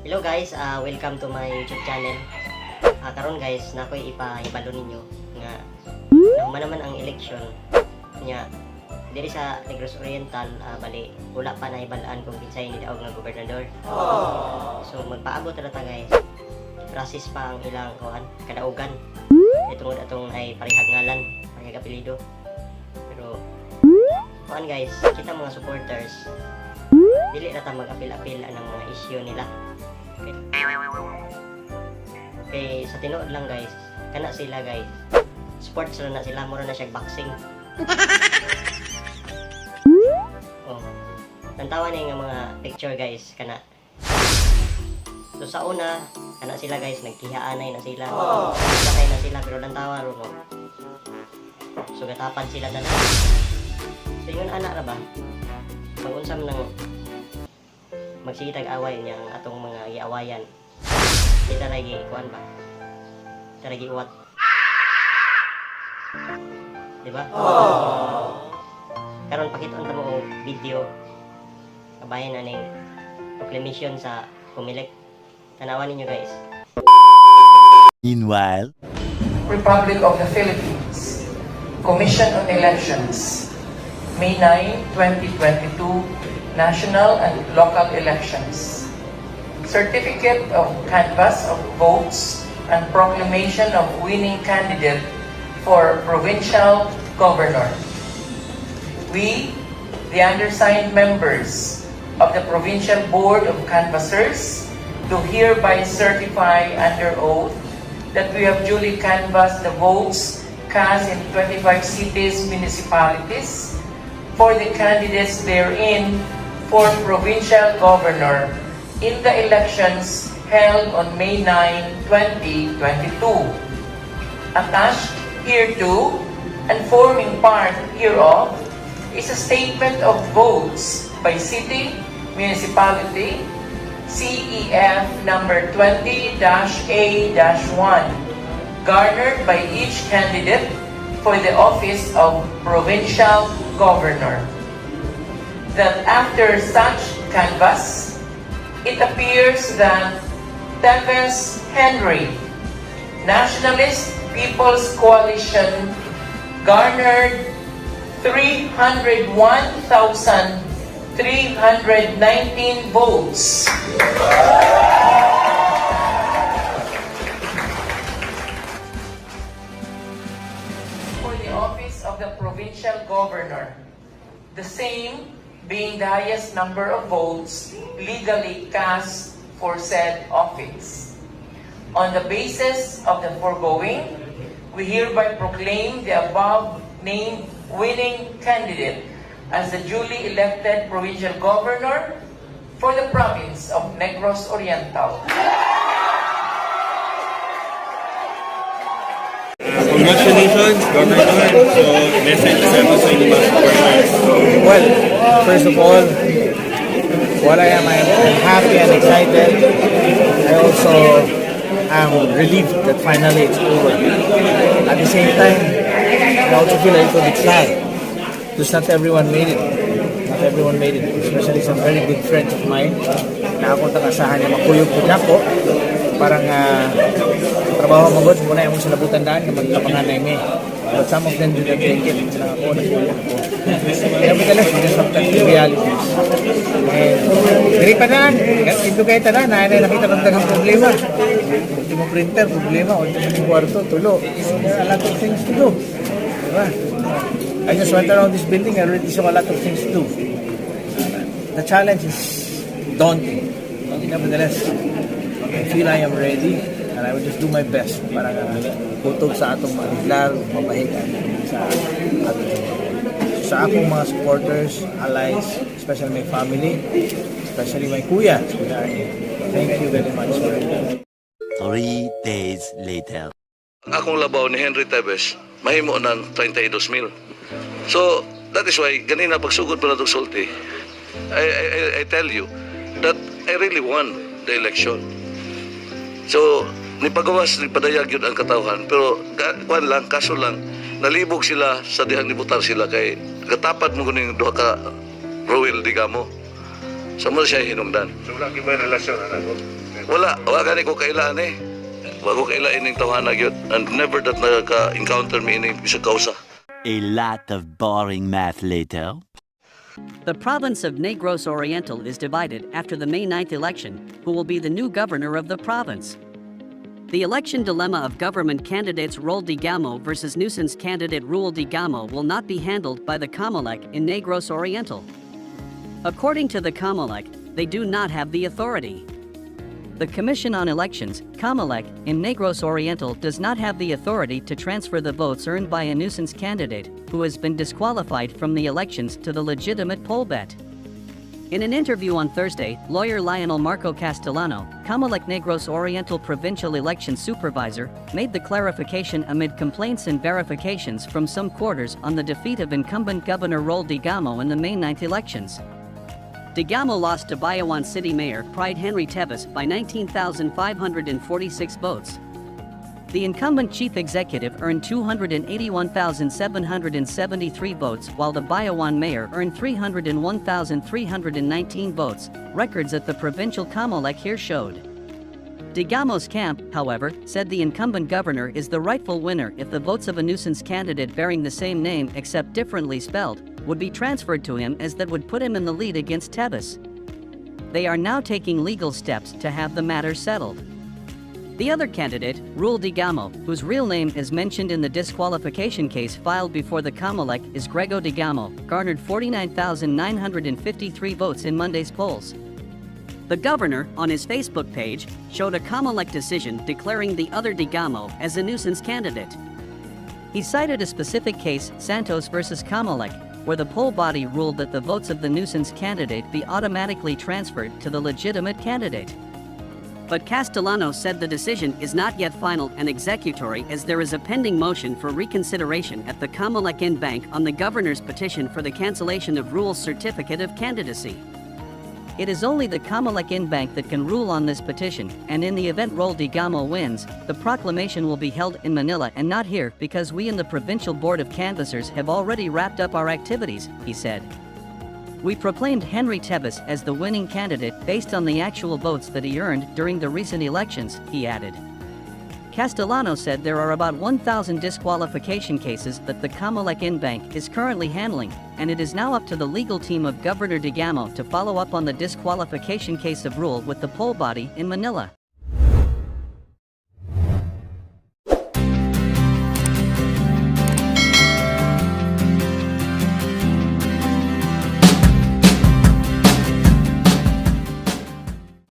Hello guys, welcome to my YouTube channel. Karon guys, nakoy ipahibalo ninyo nga naman naman ang election nya diri sa Negros Oriental. Bali wala pa na ibalaan kung kinsay ni daog nga gobernador. So magpaabot ra ta guys. Process pa ang ilang kuan kadaugan. Itong atong ay parehag ngalan, parehag apelyido. Pero kuan guys, kita mga supporters dili na ta mag-apil-apil ang mga issue nila. Okay, sa tinuod lang guys, kana sila guys. Sports na sila, mura na siya boxing. Oh. Tantawa na yung mga picture guys, kana. So sa una, kana sila guys, nagkihaanay na sila. Sakay na sila, pero tantawa ron. No? So gatapan sila na. So yun anak ra ba? Pag-unsam ng magsitag away niya ang atong mga iawayan. Kita lagi kuan ba? Kita lagi uwat. Diba? Karon pakiton ta mo og video kabayan aning proclamation sa Comelec. Tanawan ninyo guys. Meanwhile, Republic of the Philippines, Commission on Elections, May 9, 2022, National and Local Elections. Certificate of Canvass of Votes and Proclamation of Winning Candidate for Provincial Governor. We, the undersigned members of the Provincial Board of Canvassers, do hereby certify under oath that we have duly canvassed the votes cast in 25 cities, municipalities, for the candidates therein for Provincial Governor in the elections held on May 9, 2022. Attached hereto and forming part hereof is a statement of votes by city, municipality, CEF number 20-A-1, garnered by each candidate for the office of Provincial Governor. That after such canvass, it appears that Teves Henry, Nationalist People's Coalition, garnered 301,319 votes. For the office of the Provincial Governor, the same being the highest number of votes legally cast for said office. On the basis of the foregoing, we hereby proclaim the above-named winning candidate as the duly elected provincial governor for the province of Negros Oriental. Congratulations, Governor. So, message sa inyo mga supporters. Well, first of all, while I'm happy and excited, I also am relieved that finally it's over. At the same time, I also feel a little bit sad because not everyone made it. Not everyone made it, especially some very good friends of mine na ako nakasahan niya makuyog po na ko. Parang trabaho magod muna yung sinabutan daan na magkapanganay may. But some of them didn't take it. Sila ako, nagkuya ako. Nevertheless, we just have to the realities. And, diri pa na, ito kayo tala, na nakita ng dagang problema. Ultimo printer, problema. Ultimo kwarto, tulo. So, there are a lot of things to do. Diba? I just went around this building and already saw a lot of things to do. The challenge is daunting. Nevertheless, I feel I am ready and I will just do my best para putog sa atong maliglar, mabahigan sa ating sa akong mga supporters, allies, especially my family, especially my kuya. Thank you very much. 3 days later. Akong labaw ni Henry Teves, mahimo ng 32,000. So, that is why, ganina pagsugod pa na itong sulti, I tell you that I really won the election. So, nipagawas, nipadayag yun ang katawhan. Pero, kuan lang, kaso lang, nalibog sila sa dihang nibutar sila kay katapat mo kuning duha ka Rowell, digamo. Sa mo siya hinungdan. So, wala kayo may relasyon, anak ko? Wala gani ko kailan eh. Wala ko kailan ining tawhana gyud, and never that nagka-encounter me ining bisa kausa. A lot of boring math later. The province of Negros Oriental is divided after the May 9th election, who will be the new governor of the province. The election dilemma of government candidates Rol Digamo versus nuisance candidate Rule Digamo will not be handled by the Comelec in Negros Oriental. According to the Comelec, they do not have the authority. The Commission on Elections, Comelec, in Negros Oriental does not have the authority to transfer the votes earned by a nuisance candidate who has been disqualified from the elections to the legitimate poll bet. In an interview on Thursday, lawyer Lionel Marco Castellano, Comelec Negros Oriental Provincial Election Supervisor, made the clarification amid complaints and verifications from some quarters on the defeat of incumbent Governor Rol Digamo in the May 9th elections. Digamo lost to Bayawan City Mayor Pride Henry Teves by 19,546 votes. The incumbent chief executive earned 281,773 votes, while the Bayawan mayor earned 301,319 votes, records at the provincial Comelec here showed. Digamo's camp, however, said the incumbent governor is the rightful winner if the votes of a nuisance candidate bearing the same name except differently spelled would be transferred to him, as that would put him in the lead against Teves. They are now taking legal steps to have the matter settled. The other candidate, Rule Digamo, whose real name is mentioned in the disqualification case filed before the Comelec, is Grego Digamo, garnered 49,953 votes in Monday's polls. The governor, on his Facebook page, showed a Comelec decision declaring the other Digamo as a nuisance candidate. He cited a specific case, Santos versus Comelec, where the poll body ruled that the votes of the nuisance candidate be automatically transferred to the legitimate candidate. But Castellano said the decision is not yet final and executory, as there is a pending motion for reconsideration at the Comelec in Bank on the governor's petition for the cancellation of Rule's certificate of candidacy. It is only the Comelec in Bank that can rule on this petition, and in the event Rol Digamo wins, the proclamation will be held in Manila and not here, because we in the Provincial Board of Canvassers have already wrapped up our activities, he said. We proclaimed Henry Teves as the winning candidate based on the actual votes that he earned during the recent elections, he added. Castellano said there are about 1,000 disqualification cases that the Comelec in Bank is currently handling, and it is now up to the legal team of Governor Digamo to follow up on the disqualification case of Rule with the poll body in Manila.